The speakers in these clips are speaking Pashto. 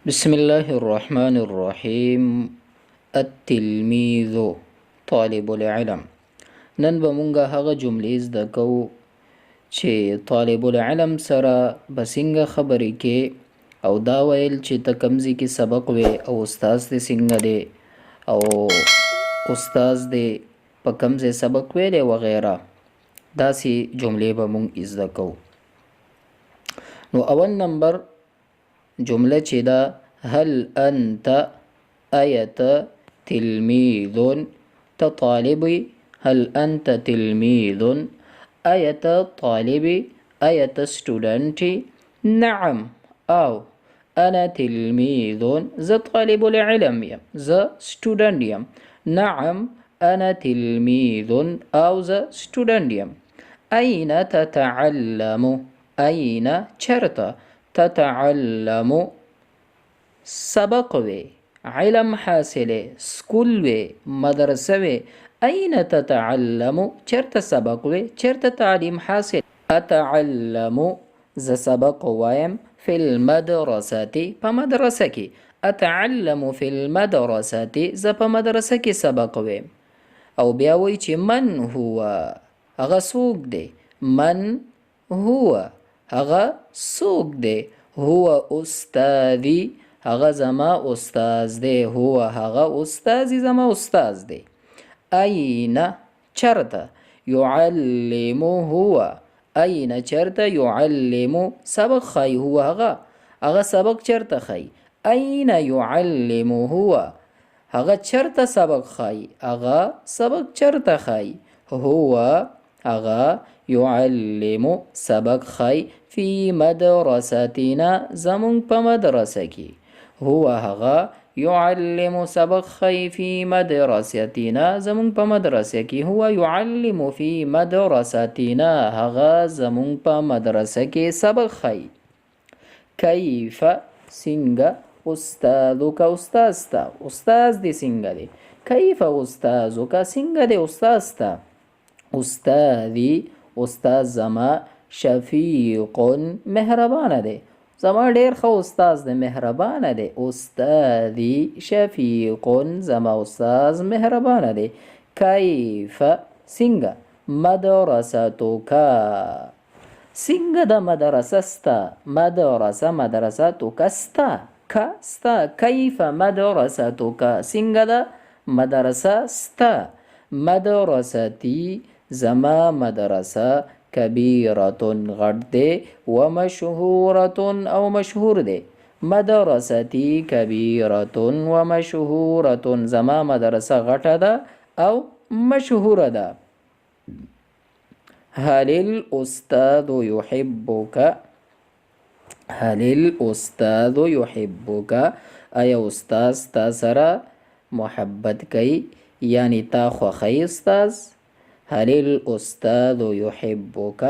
بسم الله الرحمن الرحیم. التلمیذ طالب العلم. نن به مونږ هغه جملې زده کوو چې طالب العلم سره به څنګه خبرې کې، او دا ویل چې ته کوم ځای کې سبق وې او استاد دې څنګه دی او استاد دې په کوم ځای سبق ویلی وغیره. داسې جملې به مونږ زده کوو. نو اول نمبر جمله چې ده، هل انت ایت تلمیذ، ته طالب. هل انت تلمیذ، ایت طالب، ایت سټوډنټ. نعم، او انا تلمیذ، زه طالب العلم یم، زه سټوډنټ یم. نعم انا تلمیذ، او زه سټوډنټ یم. اين تتعلم، اين چرته، تتعلم سبق وی، علم حاصله، سکول وی، مدرسه وی. اين تتعلم، چرته سبق وی، چرته تعلیم حاصل. اتعلم، زه سبق وایم، فی المدرسة، په مدرسه کې. اتعلم فی المدرسة، زه په مدرسه کې سبق وایم. او بیا وایي چې من هو، هغه څوک دی. من هو، هغه څوک دی. هو استاذي، هغه زما استاذ دی. هو هغه استاذي، زما استاذ دی. اين چرته، يعلم هو، اين چرته، يعلم سبق ښایي. هو هغه، هغه سبق چرته ښایي. اين يعلم هو، هغه چرته سبق ښایي، هغه سبق چرته ښایي. هو هغه، يعلم سبق ښایي، فی مدرستنا، زمونږ په مدرسه کې. هو هغه، يعلم سبق ښایي، فی مدرستنا، زمونږ په مدرسه کې. هو يعلم فی مدرستنا، هغه زمونږ په مدرسه کې سبق ښایي. کیف څنګه، استاذک استاذ ستا، استاذ دې څنګه دی. کیف استاذک، څنګه دی استاذ ستا. استاذي استاذ زما، شفیق مهربانه دی، زما ډېر ښه استاذ دی، مهربانه دی. استاذي شفیق، زما استاذ مهربانه دی. کیف څنګه، مدرستک، څنګه د مدرسه ستا. مدرسه مدرسه، تک ستا، ک ستا. کیف مدرستک، څنګه د مدرسه ستا. مدرستي زما مدرسه، کبیرة غټ دی، ومشهورة او مشهور دی. مدرستي کبیرة ومشهورة، زما مدرسه غټه ده او مشهوره ده. هل الأستاذ يحبك، هل الأستاذ يحبك، آیا استاذ تا سره محبت کوي، یعنی تا خوښوي استاذ. هل الأستاذ يحبك،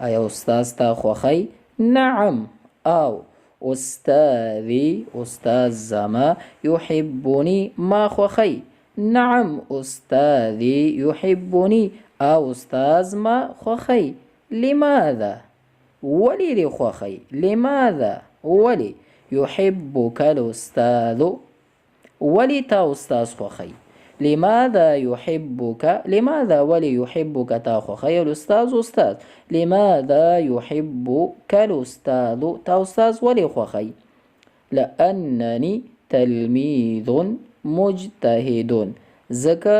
آیا استاذ تا خوښوي. نعم، او استاذي استاذ زما، يحبني ما خوښوي. نعم استاذي يحبني، او استاذ ما خوښوي. لماذا، ولې دې خوښوي. لماذا ولې، يحبك الأستاذ، ولې تا استاذ خوښوي. لماذا يحبك، لماذا ولې، يحبك تا خوښوي، الأستاذ استاذ. لماذا يحبك الأستاذ، تا استاذ ولې خوښوي. لأنني تلميذ مجتهد، ځکه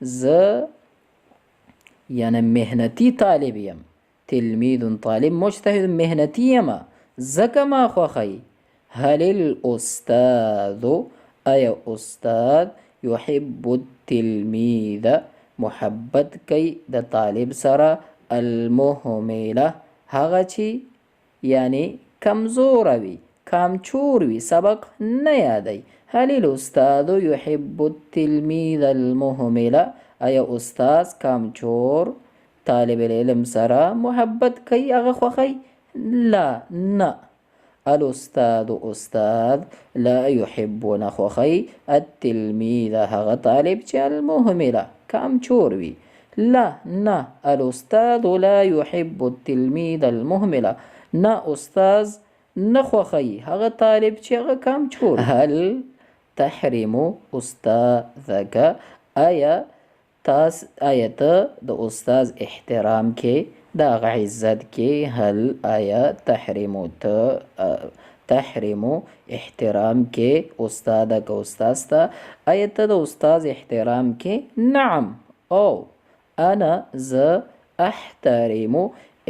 زه یعنی مهنتي طالب یم. تلمیذ طالب، مجتهد مهنتي یم، ځکه ما خوښوي. هل الأستاذ، آیا استاد، يحب التلميذ، محبت کوي د طالب سره، المهمله، هغه چې یعنی کمزوره وي، کامچور وي، سبق نه یادوي. هل الأستاذ يحب التلميذ المهمله، آیا استاد کامچور طالب العلم سره محبت کوي، هغه خوښوي؟ لا، نه. الأستاذ استاد، لا يحب نه خوښوي، التلميذ هغه طالب چې المهمله کامچور وي. لا، نه. الأستاذ لا يحب التلميذ المهمله، نه استاد نه خوښوي هغه طالب چې هغه کام چور. هل تحرم استاذک، آیا تاس آیا ته د استاد احترام کې، د هغه عزت کې؟ هل آیا تحرم ته تحرم احترام کې استادک استاد ته، آیا ته د استاد احترام کې؟ نعم او انا زه احترم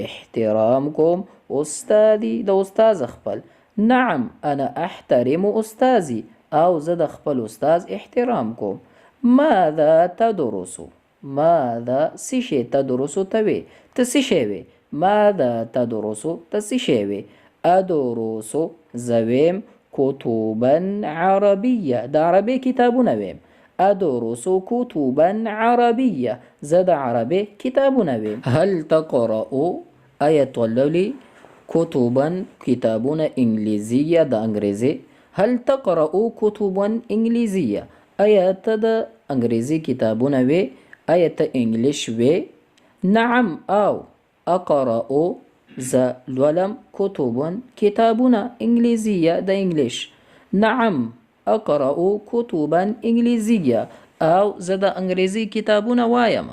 احترام کوم استادي د استاد خپل. نعم انا احترم استاذي، او زه د خپل استاد احترام کوم. ماذا تدرس، ماذا څه شی، تدرس ته وې، ته څه شی وې؟ ماذا تدرس ته څه شی وې؟ ادرس زه ویم کتبا عربیه، د عربي کتابونه ویم. ادرس کتبا عربیه، زه د عربي کتابونه ویم. هل تقرأ آیا ته لولې کتبا کتابونه انګلیزیه د انګریزي؟ هل تقرأ کتبا انګلیزیه، آیا ته د انګریزي کتابونه وې؟ آیا ته انګلیش وې؟ نعم او اقرأ زه لولم کتبا کتابونه انګلیزیه د انګلیش. نعم اقرأ کتبا انګلیزیه، او زه د انګریزي کتابونه وایم.